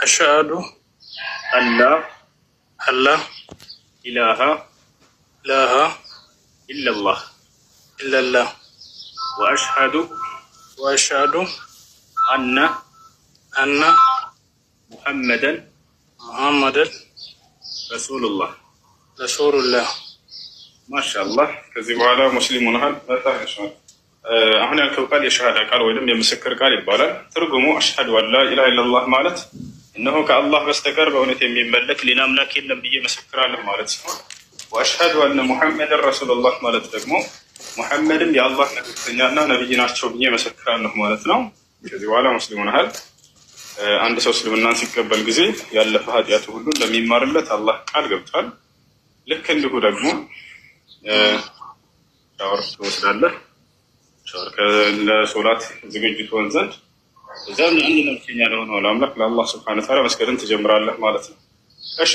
أشهد أن لا أن لا إله إله إلا الله إلا الله وأشهد وأشهد أن أن محمدا محمدا رسول الله። رسول الله። ማሻአላህ፣ ከዚህ በኋላ ሙስሊም ሆነሃል። በጣም ያሻል። አሁን ያልከው ቃል የሸሃዳ ቃል ወይም የምስክር ቃል ይባላል። ትርጉሙ أشهد أن لا إله إلا الله ማለት እነሆ ከአላህ በስተቀር በእውነት የሚመለክ ሌላ አምላክ የለም ብዬ መሰክራለሁ ማለት ሲሆን وأشهد أن محمدا رسول الله ማለት ደግሞ ሙሐመድም የአላህ መልእክተኛና ነቢይ ናቸው ብዬ መሰክራለሁ ማለት ነው። ከዚህ በኋላ ሙስሊም ሆነሃል። አንድ ሰው እስልምናን ሲቀበል ጊዜ ያለፈ ኃጢአቱ ሁሉ እንደሚማርለት አላህ ቃል ገብቷል። ልክ እንዲሁ ደግሞ ሻወር ትወስዳለህ። ሻወር ለሶላት ዝግጁ ትሆን ዘንድ እዛም ለአንድ መልክተኛ ለሆነው ለአምላክ ለአላህ سبحانه وتعالى መስገድን ትጀምራለህ ማለት ነው። እሺ።